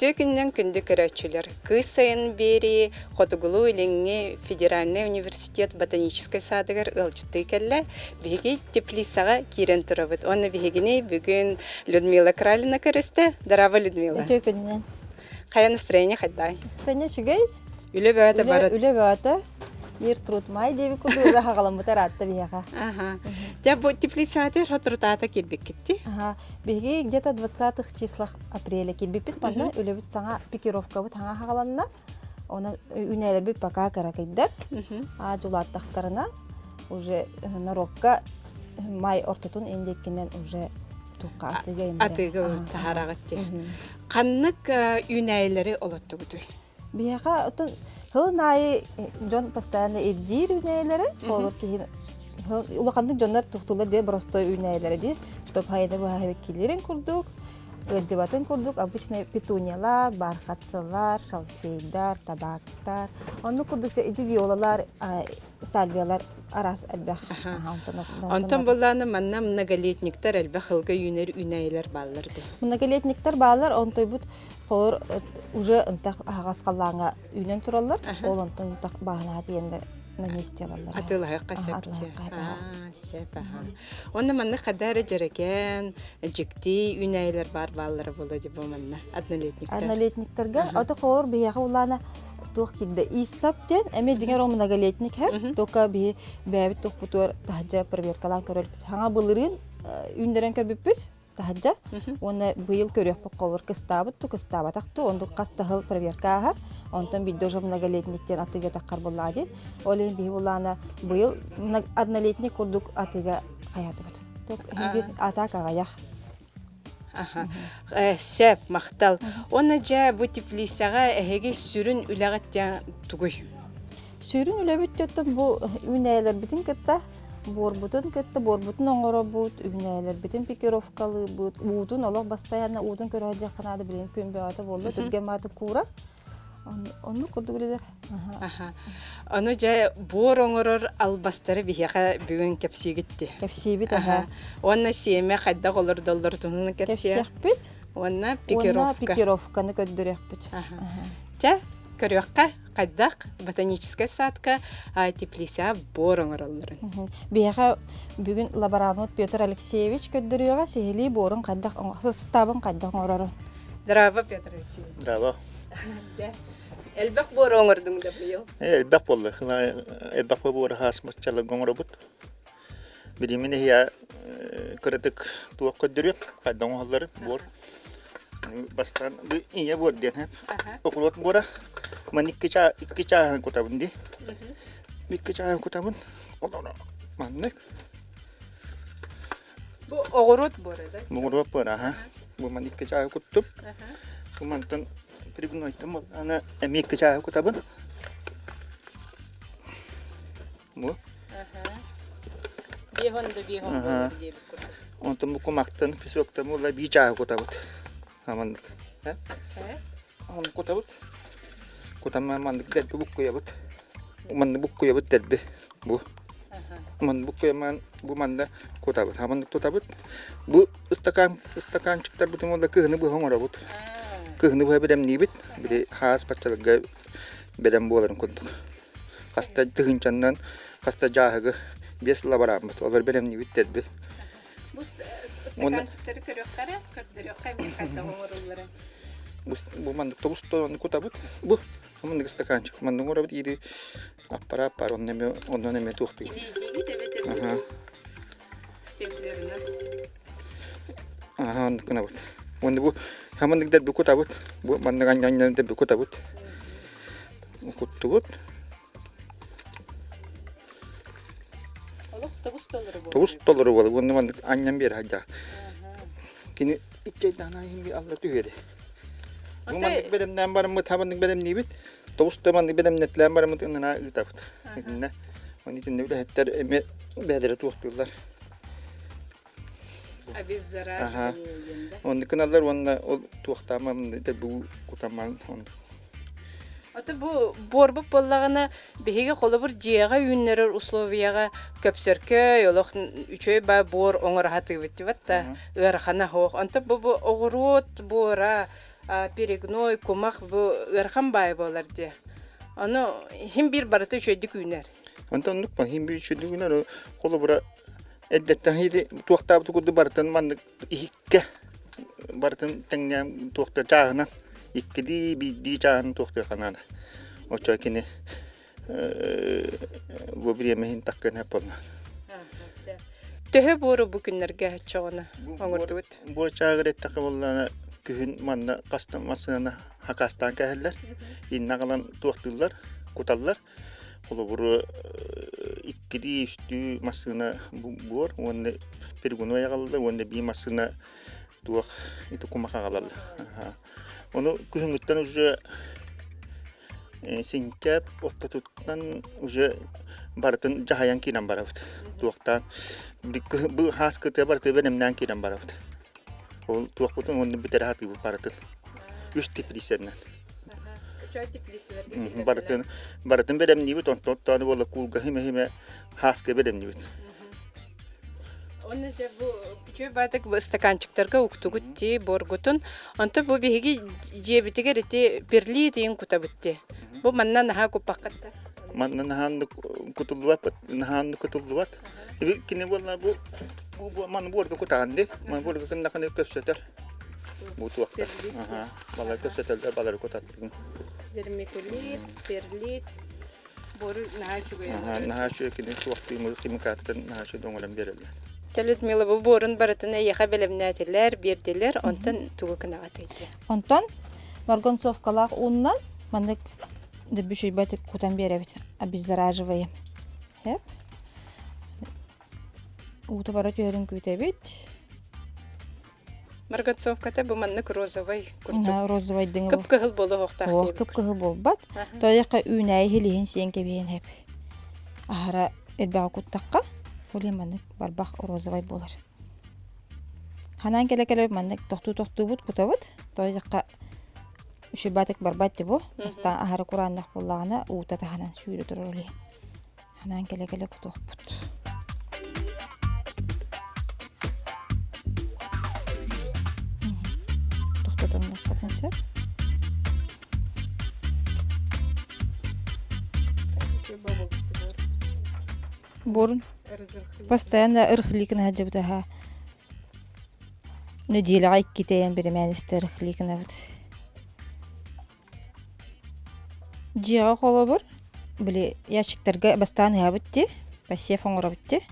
Үтүө күнүнэн күндү көрөөччүлэр! Кыыс сайын биэрии Хотугулуу-Илиҥҥи федеральнай университет ботаническай саадыгар ыалдьыттыы кэллэ. Биһиги теплицаҕа киирэн турабыт. Уонна биһигини бүгүн Людмила Кралина көрүстэ. Здорово, Людмила! Үтүө күнүнэн! Хайа настроение хайдай? Настроение үчүгэй. Үлэ бөҕөтө барыт. Үлэ бөҕөтө. Мир труд май диэбит курдук үлэ хаҕаламмыта ыраатта биһиэхэ. Аха. Дьэ бу теплицаҕа соторутаата киирбиккитти? Аха. Биһиги где-то 20-х числах апреля киирбиппит манна үлэбит саҥа пикировкабыт хаҥа хаҕаланна. Онон үүнээлэрбит пока кыракыйдар. Аа дьулааттахтарына уже норуокка май ортотун индиэккинэн уже туохха атыыга Атыыга таһаараҕыт дии. Ханнык үүнээйилэри олоттугутуй? Биһиэхэ отон сылын аайы дьон постоянно ирдиир үүнээйилэри, холобур киһи улаханнык дьоннор тухтулар диye боростой үүнээйилэрэ дии, чтоб хайда быһа килирин курдук, ыалдьыбатын курдук обычный петуниялар, бархатцылар, шалфейдар, табактар, оннук курдук ити виолалар, сальвиялар араас элбэх. Онтон буллааны манна многолетниктар элбэх ылга үүнэр үүнээйилэр бааллар дуо? Многолетниктар бааллар, онтойбут холор уже ынтах аһаҕас халлааҥҥа үүнэн тураллар. Ол онтон ынтах бааһынаһа тиийэннэр на месте алаллар. Атыылаһыахха сөп сөп аха. Онно манна хада эрэ дьэрэкээн, дьикти үүнээйилэр баар бааллара буолуо дии бу манна однолетниктар. Однолетниктарга ото холор биһиэхэ улаана туох киирдэ ИСАП диэн эмиэ дьиҥэр ол многолетник һэр только биһи бэйэбит туохпутугар таһырдьа проверкалаан көрөлбүт хаҥа былырыын үүннэрэн көрбүппүт таһырдьа уонна быйыл көрүөхпүт холобур кыстаабыт ту кыстаабатах ту оннук хас да сыл проверка ааһар онтон биирдэ уже многолетник диэн атыыга таххар буоллаҕа дии ол иһин биһи буллаана быйыл однолетник курдук атыыга хайаатыбыт биир атаак аҕыйах. Аха. Сөп, махтал. Уонна дьэ бу теплицаҕа эһиги сүрүн үлэҕит диэн тугуй? Сүрүн үлэбит диэттэн бу үүнээйилэрбитин кытта буорбутун кытта буорбутун оҥоробут, үүнээйилэрбитин пикировкалыыбыт, уутун олох бастайаанна уутун көрө сылдьыахха наада билигин күн бөҕөтө буолла, түргэн мааты куура. Оннук курдук үлэлэр. Аха. Ону дьэ буор оҥорор албастары биһиэхэ бүгүн кэпсиигит дии. Кэпсиибит аха. Уонна сиэмэ хайдах олордоллор туһунан кэпсиэ. Кэпсиэхпит. Уонна пикировка. Уонна пикировканы көрдөрүөхпүт. Чэ, көрүөххэ хайдах ботаническай садка теплица буор оҥороллорун. Биһиэхэ бүгүн лаборант Петр Алексеевич көрдөрүөҕэ сиһилии буорун хайдах састаабын хайдах оҥорорун. Здраво, Петр Алексеевич. Здраво. Элбэх буору оҥордуҥ да быйыл? Элбэх буолла. Элбэх буору хаасмыччаларга оҥоробут. Билимин иһия кыратык туох көрдөрүө, хайдах оҥоһулларын буор. Бастаан бу ийэ буор диэн окулуот буора. Ман икки чааһын кутабын дии. Икки чааһын кутабын. Олоро маннык. Бу оҕуруот буора да? Оҕуруот буора, аха. Бу ман икки чааһы куттум. Бу мантан пригнойтым аны эмиэ икки чааһы кутабын. Бу. Биэһон да биэһон буолар диэбит курдук. Онтон бу кумактан, песоктан буолла бии чааһы кутабыт. Аманнык. Оны кутабыт. Кутамман маннык дэлби буккуйабыт. Манны буккуйабыт дэлби. Бу. Манны буккуйаман бу манна кутабыт. Хаманнык тутабыт. Бу ыстакан ыстаканчыктарбытын уонна кыһыны быһа оҥоробут. Кыһыны быһа бэлэмниибит. Били хаас баччаларга бэлэм буоларын курдук. Хаста тыһыынчаннан хаста дьааһыгы биэс лабарааммыт. Олор бэлэмниибит дэлби. Бу ыстакаанчыктары көрүөххэ эрэ, көрдөрүөххэ эмиэ хайдах оҥоруллара. Бу маннык тоҕус тону кутабыт. Бу маннык ыстакаанчык маннык оҥоробут ири аппараат бар онно эмиэ онон эмиэ туохтуйбут. Килиэйдиигит эбэтэр Аха. степлерынан. Аха оннук гынабыт. Уонна бу хаманнык дэлби кутабыт. Бу маннык анньан дэлби кутабыт. Куттубут. Олох тобус толору буолар. Тобус толору буолар. Уонна маннык анньан биэр хадьа. Кини иккейдаана иһин алла түһүөдэ. Бу маннык бэлэмнээн бараммыт, хабаннык бэлэмниибит. Тобус да маннык бэлэмнэтлээн бараммыт ынына ыытабыт. Итиннэ оны итиннэ үлэһиттэр эмиэ бэйэлэрэ туохтууллар. Обеззараживание диэн да. Оннук гыналлар уонна ол туохтаамам бу кутаман оннук. Ото бу буорбут буоллаҕына биһиги холобур дьиэҕэ үүннэрэр условияҕа көпсөркөй олох үчүгэй ба буор оҥоро сатыыбыт дибат да ыарахана суох. Онтон бу оҕуруот буора. перегной, кумах бу ыарахан баай буолар дии. Ону хим биир барыта үчүгэйдик үүнэр. Онтон оннук ба хим биир үчүгэйдик үүнэр. Холобура эрдэттэн хиди туохтаабыт курдук барытын маннык иһиккэ барытын тэҥнээн туохта чааһынан иккилии биирдии чааһын туохтуохха наада. Оччо кини бу бириэмэ иһин таккын буолла. Төһө буору бу күннэргэ оччоҕуна оҥордугут? Буор чаагыр эттэххэ буоллаҕына күһүн манна хаста массыынаны хакаастаан кэһэллэр. Инна аҕалан туохтууллар, куталлар. Холобуру иккилии үстүү массыына буор уонна перегной аҕалаллар уонна биир массыына туох ити кумах аҕалаллар. Ону күһүҥҥүттэн уже Синтээп ортотуттан уже барытын дьаһайан киирэн барабыт. Туохтаан бу хааскытыа барыта бэлэмнээн киирэн барабыт. Ол туохпутун уонна бүтэрэ сатыыбыт барытын. Үс теплицэнэн. Барытын барытын бэлэмниибит, онтон оттоон буола куулга химе-химе хааскы бэлэмниибит. Онно дьэ бу үчүгэй баатык ыстакаанчыктарга уктугут дии буоргутун. Онтон бу биһиги дьиэбитигэр ити перлит иин кутабыт дии. Бу манна наһаа куппаккат да? Манна наһааннык кутуллубат, наһааннык кутуллубат. Кини буолла бу бу маны буорга кутаан ди. Маны буорга кыннаханы көпсөтөр. Бу туохтар. Аха. Балар көпсөтөллөр, балары кутаттыгын. Вермикулит, перлит. Бору наһаа үчүгэй. Наһаа үчүгэй кини туохтуймут химикаттан наһаа үчүгэй оҥорон биэрэллэр. Чэ, Людмила, бу буорун барытын эйиэхэ бэлэмнээтилэр, биэрдилэр, онтон тугу гынаҕытый диye. Онтон марганцовкалаах ууннан маннык дебүшүйбэт кутан биэрэбит, обеззараживаем. Хэп. Уута бара түһэрин күүтэбит. Марганцовката бу маннык розовай курдук. Розовайдыҥы Кып-кыһыл буолуохтаах Оо, кып-кыһыл буолбат. Тоойохха үүнээйи хилиһин сиэн кэбиһэн хэп. Аһара элбэҕи куттахха, ол маннык барбах розовай буолар. Ханаан кэлэ-кэлэ маннык тохтуу-тохтуубут кутабыт. Тоойохха үчүбатык барбат дибу. Бастаан аһара курааннах буоллаҕына уута таһынан сүүрэ турар ол иһин. Ханаан кэлэ-кэлэ кутуохпут. Тохтотонноххутун сөп. Бурун постоянно ырхликна сылдьыбыт Нэдиэлэҕэ иккитэ биримээн истэ ырхликнабыт. Дьиэҕэ холобур, били ящиктарга бастаан ыһабыт дии, посев оҥоробут дии.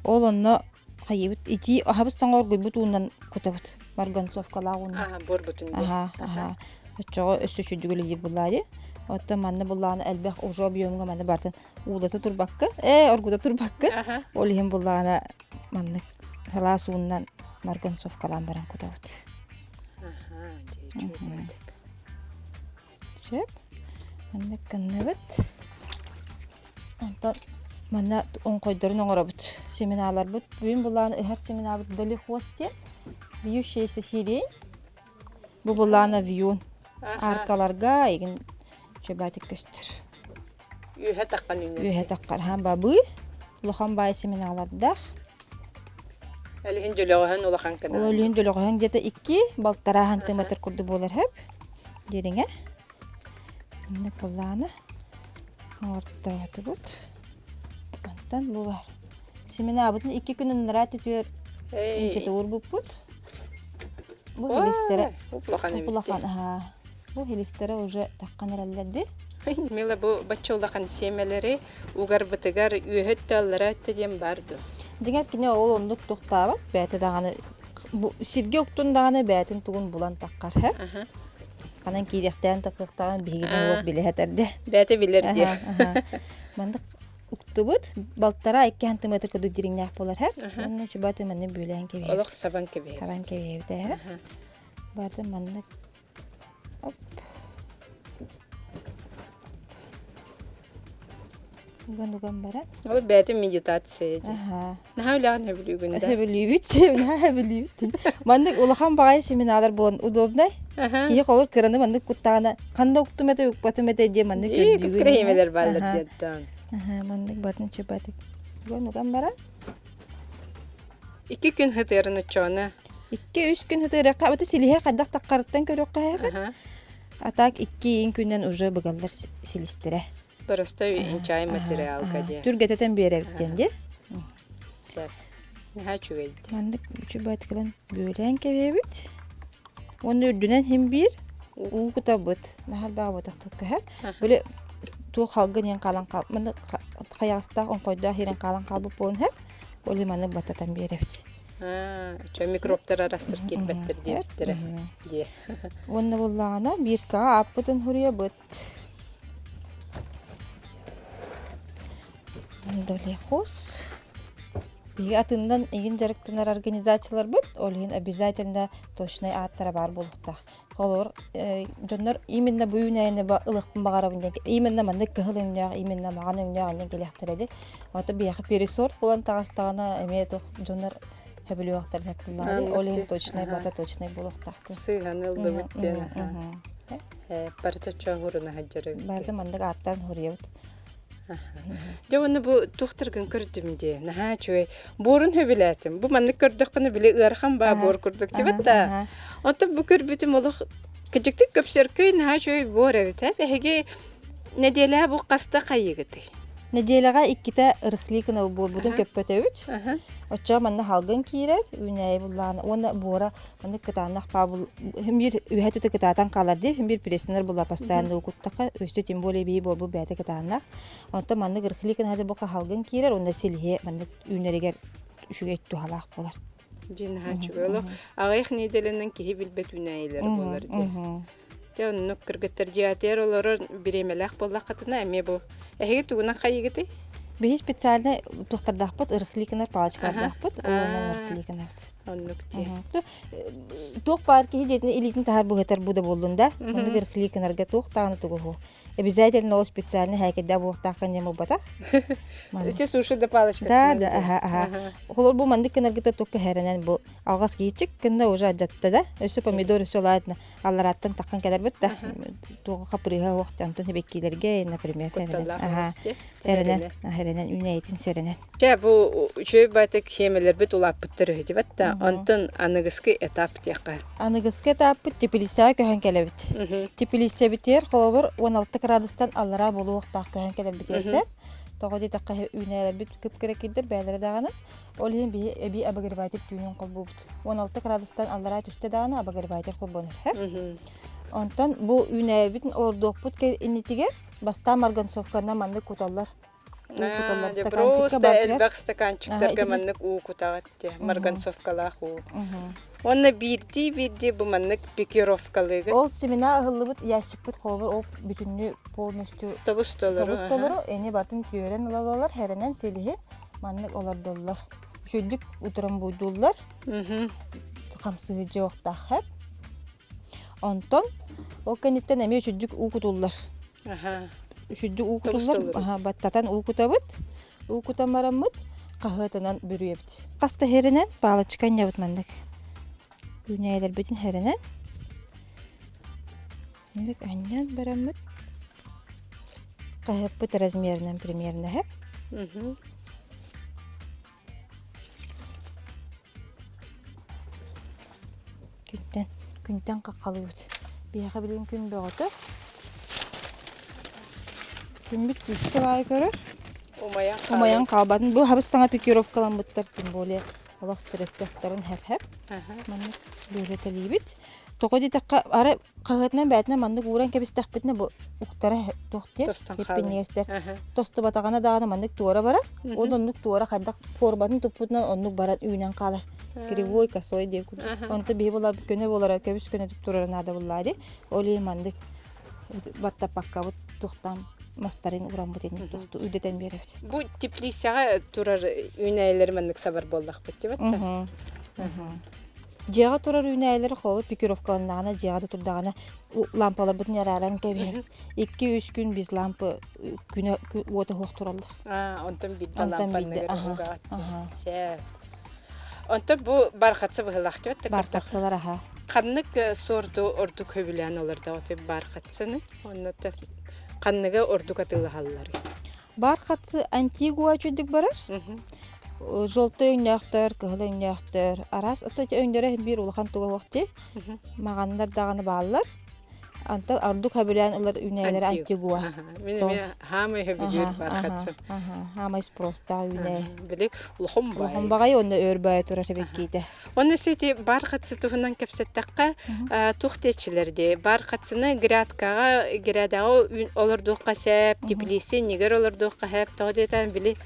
Ол онно хайыыбыт итии аһабыт саҥа оргуйбут уунан кутабыт марганцовкалаах уунан. Аха, буорбутун дии. Аха, аха. Оччоҕо өссө үчүгэй үлэлиир буоллаа дии. Оттон манна буллаҕына элбэх уже объемҥа манна барытын уулата турбакка, ээ оргута турбакка, Аха. ол иһин буллаҕына маннык сылаас уунан марганцовкалаан баран кутабыт. Аха, дии үчүгэй Сөп. Маннык гынныбыт. Онтон манна оҥхойдорун оҥоробут. Семеналарбыт бүгүн булаан ыһар семенабыт долихвост диэн вьющаяся сирень. Бу булаана вьюн. Аркаларга игин чөбатик көстөр. Үөһэ таххан үүнэр. Үөһэ таххар хан бабы. Улахан баай семеналардаах. Элиһин дьөлөҕөһөн улахан кына. Ол илин дьөлөҕөһөн где-то икки балтараа сантиметр курдук буолар хэп. Дириҥэ. Инне поллаана. Оҥортоотубут. Онтон бу бар. Семенабытын икки күн ыннараа түтүөр инчэтэ уурбуппут. Бу хилистэрэ. Улахан эбит. Улахан, аха. Бу хилистэрэ уже таххан эрэллэрди. Мила бу бачча улахан сиэмэлэри угарбытыгар үөһэ өттө аллара өттө диэн баар дуо? Дьиҥэр кини ол оннук тохтообот бэйэтэ даҕаны бу сиргэ уктун даҕаны бэйэтин тугун булан таххар һэ. Ханан киириэхтээн тахыахтааҕын биһиги да билэ сэтэрдэ. Бэйэтэ билэр диэ. Маннык уктубут балтараа икки сантиметр курдук дириҥнээх буолар һэ. Онно чубаты манны бүөлээн кэбиһэбит. Олох сабан кэбиһэбит. Сабан кэбиһэбит ээ. Барды маннык Оп. Уган-уган баран. Ол бэйэтин медитация дии. Аха. Наһаа үлэҕин сөбүлүүгүн да? Сөбүлүүбүт, наһаа сөбүлүүбүт. Маннык улахан баҕайы семинарлар буолан удобнай. Аха. Киһи холур кыраны маннык куттаҕына ханна уктум этэ укпатым этэ диэн маннык Дии, көрдүүгүн. күрэһиэмэлэр бааллар диэттэн. Аха, маннык барын чөпатык. Уган-уган баран. Икки күн хытыарын оччоҕуна. 2-3 күн сытыарыахха, ото силиһэ хайдах таххарыттан көрүөххэ эбит. А так 2 күнүнэн уже быгаллар силистэрэ. Простой инчай материалга диye. Түргэтэтэн биэрэбит диэн дии. Сөп. Наһаа үчүгэй. Маннык үчүгэй бүөлээн кэбиэбит. Уонна үрдүнэн иһин биир уу кутабыт. Наһаа элбэх буотах көһөр. Били туох халгын иһин хаалан хаал маннык хайаҕастаах оҥхойдоох иһирэн хаалан хаалбыт буолан иһэр. Ол иһин маны бататан биэрэбит. Чө микробтар арастыр киирбэттэр диэбиттэрэ диэ. Уонна буоллаҕына биркаҕа ааппытын суруйабыт. Долехос. Биһиги атынынан игин дьарыктанар организацияларбыт, ол иһин обязательно точнай ааттара баар буолуохтаах. Холобур, дьоннор именно бу үүнээйини ылыахпын баҕарабын диэн, именно маннык кыһыл өҥнөөх, именно маҕан өҥнөөх диэн кэлиэхтэрэ ди. Ото биһиэхэ пересорт буолан таҕыстаҕына эмиэ туох дьоннор сөбүлүөхтэрин сөп Ол иһин точнай бата точнай буолуохтаах. Сыыһаны ыллыбыт диэн. Барыта чоһуруна сылдьар эбит. Барыта маннык ааттаан хоруйабыт. Дьэ уонна бу туохтаргын көрдүм дии. Наһаа үчүгэй. Буорун сөбүлээтим. Бу маннык көрдөххүнэ били ыарахан баа буор курдук тибэт да. Оттон бу көрбүтүм олох кыдьыктык көпсөркөй наһаа үчүгэй буор эбит. Эһиги нэдиэлэҕэ бу хаста хайыгытый? Нэдиэлэҕэ иккитэ ырыхлыы гына буорбутун көппөтөбүт. Оччоҕо манна халгын киирэр, үүнээйи буллаҕына уонна буора маннык кытаанах паабыл биир үһэ тута кытаатан хаалар дии, биир преснер була постоянно укуттаха, өссө тем более бии буолбут бэйэтэ кытаанах. Онтон маннык ырыхлыы гына хазыр бука халгын киирэр уонна силиһи маннык үүнэригэр үчүгэй туһалаах буолар. Дьин наһаа үчүгэй олох. Аҕыйах нэдиэлэнэн киһи билбэт үүнээйилэрэ буолар дии. Дьэ оннук кыргыттар дьиэтигэр олорор бириэмэлээх буоллаххытына эмиэ бу эһиги тугунан хайыгытый? Биһи специально туохтардаахпыт, ырыхликанар палочкалардаахпыт, онон ырыхликанабыт. Оннук дии. Туох баар киһи дьиэтин илиитин таһар быһытар бу да буоллун да, маннык ырыхликанарга туох даҕаны тугу Обязательно ол специально хээкэйдэ буолуохтааххын диэн буолбатах. Ити суши да палочка. Да, да, аха, аха. Холор бу маннык гынаргыта туох кэһэрэнэн бу алҕас киһичик гынна уже адьатта да. Өссө помидор өссө ладно алларааттан таххан кэлэрбит да туоҕа хапырыыһа уох онтон хибеккилэргэ например эрэнэн эрэнэн үүнээйитин сэрэнэн Чэ бу үчүгэй байтык хиэмэлэрбит улааппыттар үһү дибэт да онтон аныгыскы этап диэххэ аныгыскы этаппыт теплицаҕа көһөн кэлэбит теплицэбитигэр холобур 16 градустан аллараа буолуохтаах көһөн кэлэрбитигэр сөп тоҕо диэтэххэ үүнээлэрбит кып-кыракыйдар бэйэлэрэ даҕаны Ол иһин биһи эбии обогреватель түүнүн холбуубут. 16 градустан аллараа түстэ даҕаны обогреватель холбонор. Онтон бу үүнээбитин олордуохпут иннитигэр бастаан марганцовканан маннык куталлар. Уу куталлар стаканчикка элбэх стаканчиктарга маннык уу кутаҕыт дии марганцовкалаах уу. Уонна биирдии-биирдии бу маннык пикировкалыыгыт. Ол семена ыһыллыбыт ящикпыт холобур ол бүтүннүү полностью тобус толору. Тобус толору эни бартын түөрэн ылалалар хэрэнэн силиһи Маннык олордоллор. Үчүгдүк утрамбуйдууллар. Хамсыһы дьиэхтаах хэп. Онтон ол кэнниттэн эмиэ үчүгдүк уу кутуллар. Үчүгдүк уу кутуллар. Баттатан уу кутабыт. Уу кутан бараммыт хаһыатынан бүрүйэбит. Хаста хэринэн палочка анньабыт маннык. Үүнээйилэрбитин хэринэн Маннык анньан бараммыт хаһыаппыт размерынан примерно һэп. Күнтэн күнтэн хаххалыыбыт. Биһиэхэ билигин күн бөҕөтө. Күммүт күүскэ баайы көрөр. Умайан Умайан хаалбатын. Бу хабыс саҥа пикировкаламмыттар, тем более олох стресстээхтэрин хэп-хэп. Маннык бүөлэтэлиибит. Тоҕо диэтэххэ, арай хаһыатынан бэйэтинэн маннык ууран кэбистэхпитинэ бу уктара туох диэн киппинньигэстэр тостубатаҕына даҕаны маннык туора барар. Ол оннук туора хайдах форматын туппутунан оннук баран үүнэн хаалар. Кривой, косой диэн курдук. Онто биһи була көнө буолара көбүс көнөтүк турара наада буллаа дии. Ол иһин маннык баттаппаккабыт туохтаан мастарын ураммыт инник туохту үрдэтэн биэрэбит. Бу теплицаҕа турар үүнээйилэри маннык сабар буоллахпыт дибэт да. Дьиэҕэ турар үүнээйилэри холобур пикировкаланнаҕына, дьиэҕэ да турдаҕына лампаларбытын арааран кэбиһэбит. 2-3 күн без лампы күнэ уота суох тураллар. Аа, онтон биирдэ лампанныгар угааччы. Сээ. Онтон бу бархатса быһылаах дибэт да Бархатсалар аха. Ханнык сорду ордук сөбүлээн олордоҕут бархатсаны? Онно ханныгы ордук атыылаһалларый? Бархатсы Антигуа үчүгдүк барар. Желтый өҥнөөхтөр, кыһыл өҥнөөхтөр, араас ото өҥнөрө биир улахан туга суох дии. Маҕаннар даҕаны бааллар. Антон ордук сөбүлээн ылар үүнээйилэрэ антигуа. Мин эмиэ хаамай сөбүлүүр бархатсым. Хаамай спростаах үүнээйи. Били улахан баҕайы. Улахан баҕайы уонна өөр баайа турар эбиккиитэ. Онно сити бархатсы туһунан кэпсэттэххэ, туох диэччилэр дии. Бархатсыны грядкаҕа, грядаҕа олордуохха сөп, теплице иннигэр олордуохха сөп. Тоҕо диэтэн били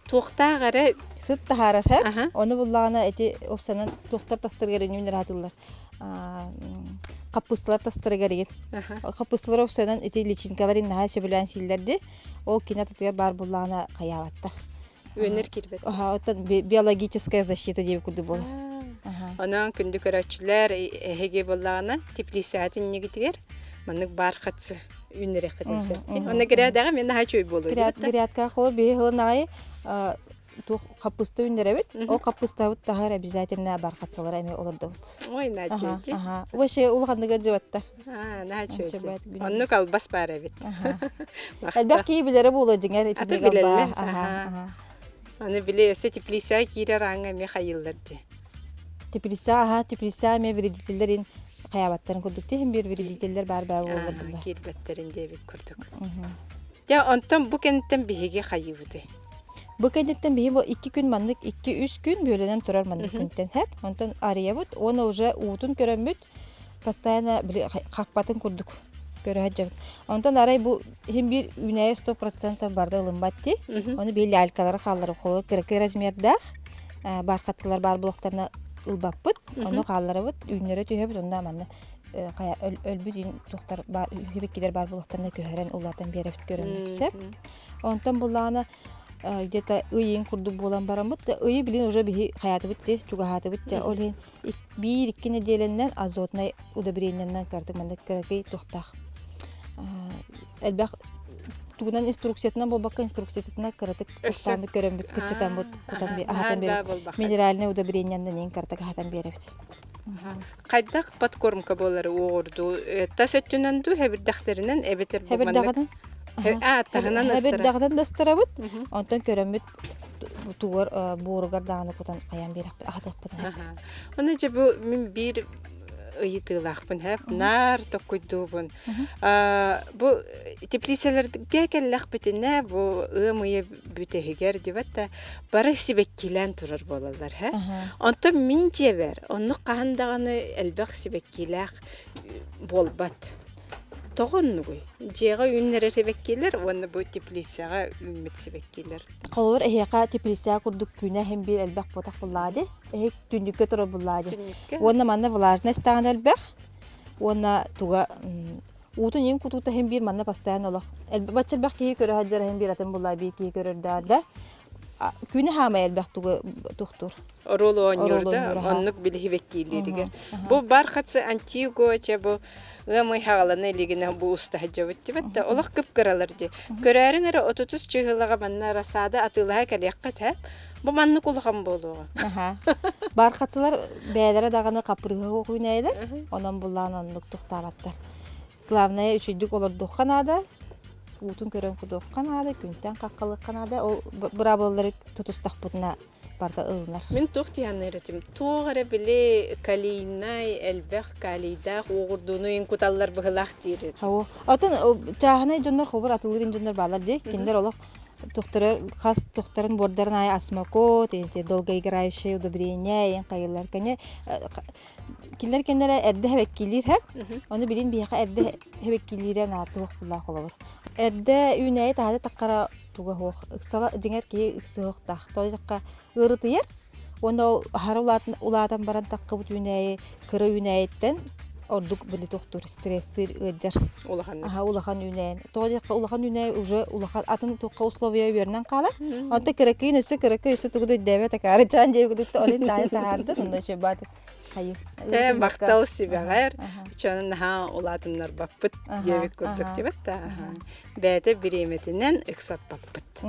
туохтаах эрэ сыт таһаарар һэ. Ону буллаҕына ити опсанан туохтар тастарыгар үнүүнэр аатыллар. Хаппысталар тастарыгар игин. Хаппысталар опсанан ити личинкалар наһаа сөбүлээн сииллэрди. Ол кини атытыгар баар буллаҕына хайаабаттар. Үөннэр киирбэт. Аха, оттон биологическая защита диэби курдук буолар. Онон күндү көрөөччүлэр, эһиги буоллаҕына теплицаҕыт иннигитигэр маннык бархатцы үүннэриэххитин сөп. Онно грядаҕа мен наһаа үчүгэй буолуо Грядка холор биһи сылын аайы туох хаппыста үүннэрэбит. Ол хаппыстабыт таһар обязательно бархатцалара эмиэ олордобут. Ой, нааччы. Аха. Вообще улаханныга дьыбаттар. Аа, нааччы. Оннук албас баар эбит. Элбэх киһи билэрэ буолуо дьиҥэр итинник албаа. Аны били өссө теплицаҕа киирэр ааҥҥа эмиэ хайыыллар дии. Теплица, аха, теплица эмиэ вредителлэрин хайаабаттарын курдук тиһин биир вредителлэр баар баа буоллар булла. Киирбэттерин диэбит курдук. Дьэ, онтон бу кэнниттэн биһиги хайыыбытый? Бу кэнниттэн биһи бу икки күн маннык икки-үс күн бүөлэнэн турар маннык күнтэн хэп. Онтон арыйабыт уонна уже уутун көрөммүт постоянно били хаппатын курдук көрө сылдьабыт. Онтон арай бу иһин биир үүнээйи 100% барда ылыммат дии. Ону биир лялькалары хаалларып холор кыракый размердаах бархатцылар баар булуохтарына ылбаппыт. Ону хаалларабыт, үүннэрэ түһэбит, онно манна хайа өлбүт үүн туохтар баар үһүбүккилэр баар булуохтарына көһөрөн улаатан биэрэбит көрөммүт сөп. Онтон буллаҕына где-то ыйын курдук буолан бараммыт, ыйы билин уже биһи хайаатыбыт ти, чугаһаатыбыт ти. Ол иһин биир-икки нэдиэлэннэн азотнай удобрениеннан кырдык маннык кыракый туохтаах элбэх тугунан инструкциятынан буолбакка инструкциятынан кыратык тохтооммут көрөммүт кыччатаммыт кутан аһатан биэрэбит минеральнай удобрениеннан иин кыратык аһатан биэрэбит. Хайдах подкормка буолары уоҕурдуу тас өттүнэн дуу хэбирдэхтэринэн эбэтэр бу маннык таһынан хэбирдэҕинэн астарабыт онтон көрөммүт тугар буоругар даҕаны кутан хайаан биэрэхпит аһатыахпытын Оны же бу мин биир ыйытыылаахпын хэп наар токкуйдуубун бу теплицэлэргэ кэллэхпитинэ бу ыам ыйа бүтэһигэр дибэт да бары сибэккилээн турар буолаллар һэ онтон мин дьиэбэр оннук хаһан даҕаны элбэх сибэккилээх буолбат тоҕо оннугуй дьиэҕэ үүннэрэр сибэккилэр уонна бу теплицаҕа үүммүт сибэккилэр Холобур, эһиэхэ теплица курдук күнэ иһин биир элбэх буотах буллаа дии. Эһи түннүккэ турар буллаа дии. Түннүккэ. Уонна манна влажность даҕаны элбэх. Уонна туга уутун иин кутуута иһин биир манна постоянно олох. Бачча элбэх киһи көрө сылдьар иһин биир атын буллаа биир киһи көрөр да да. Күнэ хаамай элбэх тугу тухтур. Оруол оонньуур да, оннук билиһибэккиилииригэр. Бу бархатцы Антигуа чэ бу ыам ый хаҕалана илигинэ бу уста сылдьабыт дибэт да олох кып-кыралар дии. Көрөөрүҥ эрэ отутус чыһылаҕа манна рассада атыылаһа кэлиэххит һэ. Бу маннык улахан буолуоҕа. Аха. Бархатцылар бэйэлэрэ даҕаны хаппырыыһа суох үүнээйилэр. Онон буллаан оннук тохтообаттар. Главное үчүйдүк олордуохха наада. Уутун көрөн кутуохха наада, күнтэн хаххалыахха наада. Ол быраабылалары тутустахпытына барыта ылынар. Мин туох диэн этим туох эрэ били калийнай элбэх калийдаах уоҕурдууну иҥ куталлар быһылаах диир этим. Оо. Оттон чааһынай дьоннор хобур атылыыр дьоннор бааллар дии. Кинилэр олох тухтары хас тухтарын буордарын аайы осмокот, долгоиграющее удобрение иэн хайыллар. Кини кинилэр кэннэрэ эрдэ хэбэккилиир хэп. Ону билин биһиэхэ эрдэ хэбэккилиирэ наатуох буллаах холобур. Эрдэ үүнээйи таһата таххара туга суох. Ыксала дьиҥэр киһи ыксыһыахтаах. Тоҕо диэтэххэ ыарытыйар уонна ол аһара улаатан, улаатан баран таххыбыт үүнээйи кыра үүнээйиттэн ордук били тохтуур, стресстиир, ыалдьар. Улахан Аһа улахан үүнээйин. Тоҕо диэххэ улахан үүнээйи уже улахан атын туохха условия үөрэнэн хаалар. Онтон кыракыйын өссө кыракый өссө тугу да өйдөөбөт акаарычаан диэбит курдук олин таайы таһаардын онно үчүгэй баатык хайыр. Тэ махтал сүбэҕэр чонун наһаа улаатыннарбаппыт диэбит курдук дибэт да бэйэтэ бириэмэтинэн ыксаппаппыт.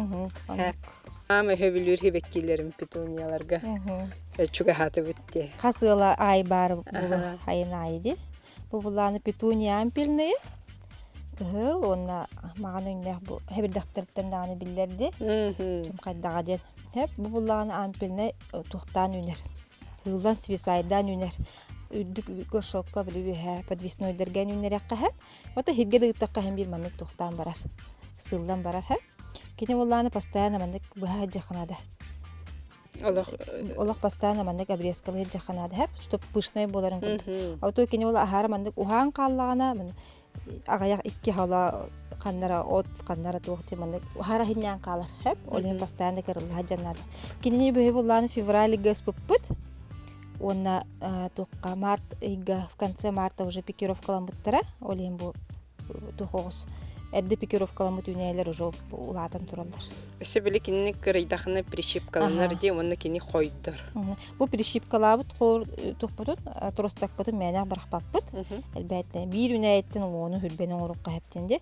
Аам өһөбүлүүр хибэккиилэрим петунияларга чугаһаатыбыт дии. Хас ыала аай баар булу айын аайы ди. Бу булааны петуния ампельные кыһыл уонна маҕан өҥнөөх бу хэбирдэхтэртэн даҕаны биллэрди. Ким хайдаҕа диэн. Хэп бу буллаҕына ампельнай туохтаан үүнэр. Ыллан свисайдаан үүнэр. Үрдүк горшокка били үөһэ подвеснойдарга үүннэриэххэ хэп. Ото иһиргэ да ыыттахха иһин биир маннык туохтаан барар. Сыыллан барар хэп. Кини буоллаҕына постоянно маннык быһа сылдьыахха наада. Олох Олох постоянно маннык обрезкалыы сылдьыахха наада хэп, чтоб пышнай буоларын курдук. А то кини ол аһара маннык уһаан хааллаҕына аҕыйах икки хала ханнара от ханнара туох дии маннык аһара иһиннээн хаалар хэп. Ол иһин постоянно кырыллаһа дьан наада. Кинини быһы буллааны февраль ыйга ыспыппыт. Уонна туохха март ыйга в конце марта уже пикировкаламмыттара. Ол иһин бу туох оҕус эрдэ пикировкаламмыт үүнээйилэр уже улаатан тураллар. Өссө били кинини кырыйдахына прищипкаланар дии уонна кини хойдор. Бу прищипкалаабыт хоор тухпутун тростакпытын мээнэх барахпаппыт. Элбээттэн биир үүнээйиттэн уону хүрбэни оҥорукка хэптин де.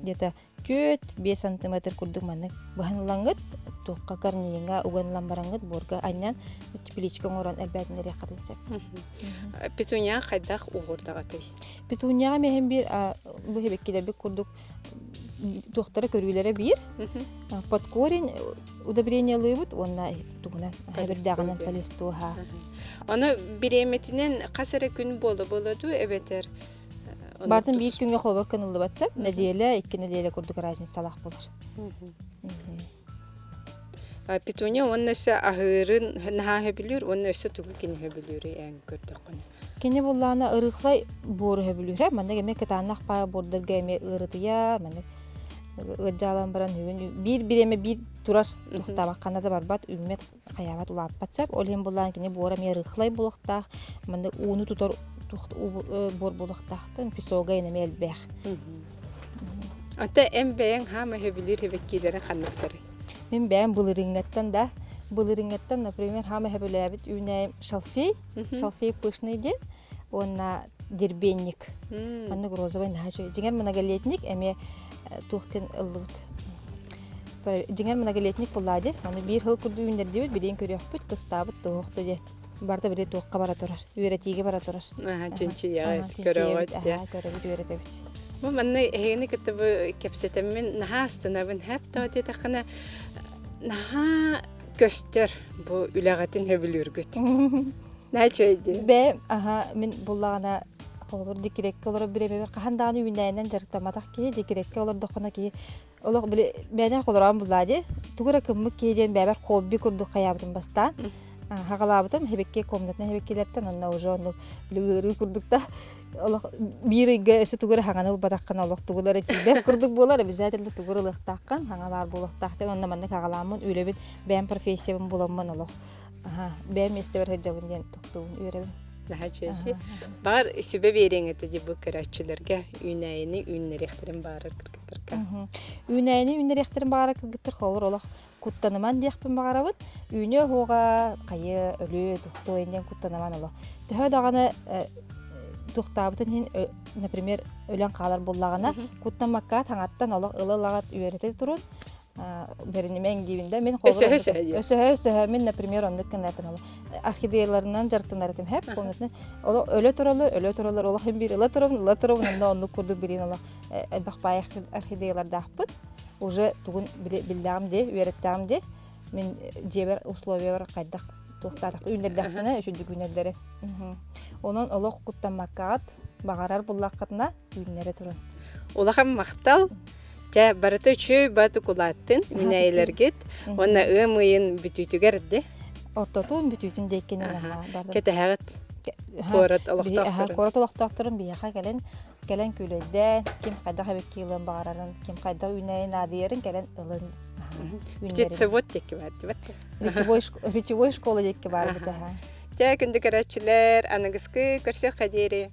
Где-то 4-5 сантиметр курдук маннык быһан ылаҥҥыт туохха корнейҥа уган ылан бараҥҥыт буорга анньан тепличка оҥорон элбээтиннэриэххитин сөп. Петуния хайдах уоҕурдаҕытый? Петунияҕа миэхин биир бу хэбэккилэрбит курдук туохтара көрүүлэрэ биир. Под корень удобрениялыыбыт уонна тугунан хэбирдээҕинэн полистуоһа. Ону бириэмэтинэн хас эрэ күн буола-буола дуу эбэтэр Бартын биир күҥҥэ холобур кыныллыбат сөп. Нэдиэлэ, икки нэдиэлэ курдук разницалаах буолар. Петуния уонна өссө аһыырын наһаа сөбүлүүр уонна өссө тугу кини сөбүлүүрүй эн көрдөххүнэ? Кини буллаана ырыхлай буору сөбүлүүрэ. Маннык эмиэ кытаанах паа буордарга эмиэ ыарытыйар, маннык ыаддьаалан баран бүгүн биир бириэмэ биир турар туохтаабак ханна да барбат, үүммэт хайаабат улааппат сөп. Ол иһин буллаан кини буора эмиэ рыхлай буолуохтаах, маннык ууну тутар буор буолуохтаах. Песога эмиэ элбэх. Ата эн бэйэҥ хаама сөбүлүүр хэбэккиилэрин ханныктарый? Мин бэйэм былырыыҥҥаттан да, былырыыҥҥаттан, например, хаама сөбүлээбит үүнээйим шалфей, шалфей пышный диэн уонна дербенник. Маннык розовый наһаа үчүгэй. Дьиҥэр многолетник эмиэ туохтан ыллыбыт. Дьиҥэр многолетник буллаа дии. Аны биир сыл курдук үүннэрдибит, билигин көрүөхпүт, кыстаабыт туһуохта диэн. Барыта били туохха бара турар, үөрэтиигэ бара турар. Чинчийэҕит, көрөҕүт. Көрөбүт, үөрэтэбит. Бу манна эһигини кытта бу кэпсэтэммин наһаа астынабын. Хэп тоҕо диэтэххинэ наһаа көстөр бу үлэҕитин сөбүлүүргүт. Наһаа үчүгэй дии. Бэйэм аһа мин буллаҕына холобур декреккэ олорор бириэмэбэр хаһан даҕаны үүнээйинэн дьарыктамматах киһи декреккэ олордоххуна киһи олох били бэйэнэн холороон буллаа дии тугу эрэ кыммыт киһи диэн бэйэбэр хобби курдук хайаабытым бастаан хаҕалаабытым хэбикки комнатына хэбиккилэртэн онно уже оннук били ыарыы курдук да олох биир ыйга өссө тугу эрэ хаҥаны ылбатаххына олох тугу эрэ тиийбэт курдук буолар обязательно тугу эрэ ылыахтааххын хаҥа баар буолуохтаах диэн онно маннык хаҕалааммын үлэбин бэйэм профессиябын буламмын олох бэйэм миэстэбэр сылдьабын диэн тохтуубун үөрэбин. Наһаа үчүгэй. Баҕар сүбэ биэриэҥ этэ дии бу көрөөччүлэргэ үүнээйини үүннэриэхтэрин баҕарар кыргыттарга. Үүнээйини үүннэриэхтэрин баҕарар кыргыттар холобур олох куттаныман диэхпин баҕарабын. Үүнүө оһуоҕа хайы өлүө тухтуо диэн куттаныман олох. Төһө даҕаны туохтаабытын иһин например өлөн хаалар буоллаҕына куттаммакка таҥаттан олох ыла-ылаҕат үөрэтэ турун бэринимэҥ диибин да мин өсөһө өсөһө өсөһө өсөһө мин например оннук гынатын ол орхидеяларынан дьарыктанар этим хэп комнатынан олох өлө тураллар өлө тураллар олох им биир ыла турабын ыла турабын онно оннук курдук билин олох элбэх баай орхидеялардаахпыт уже тугун биллэҕим дии үөрэттэҕим дии мин дьиэбэр условиялар хайдах туохтаатах үүннэрдэхпинэ үчүгдүк үүнэллэрэ онон олох куттаммаккаҕыт баҕарар буллаххытына үүннэрэ турун. Улахан махтал. Чэ, барыта үчүгэй баатык улааттын, минэйилэргит уонна ыам ыйын бүтүүтүгэр де. Ортотун бүтүүтүн диэккинэн Кэтэһэҕит. Куорат олохтоохторун. Куорат олохтоохторун биһиэхэ кэлэн кэлэн күүлэйдээн, ким хайдах эбикки ылыан баҕарарын, ким хайдах үүнээйин наадыйарын кэлэн ылын. Птицевод диэки бар дибэт. Речевой школа диэки бар бит Чэ, күндү көрөөччүлэр, аныгыскы көрсүөххэ диэри.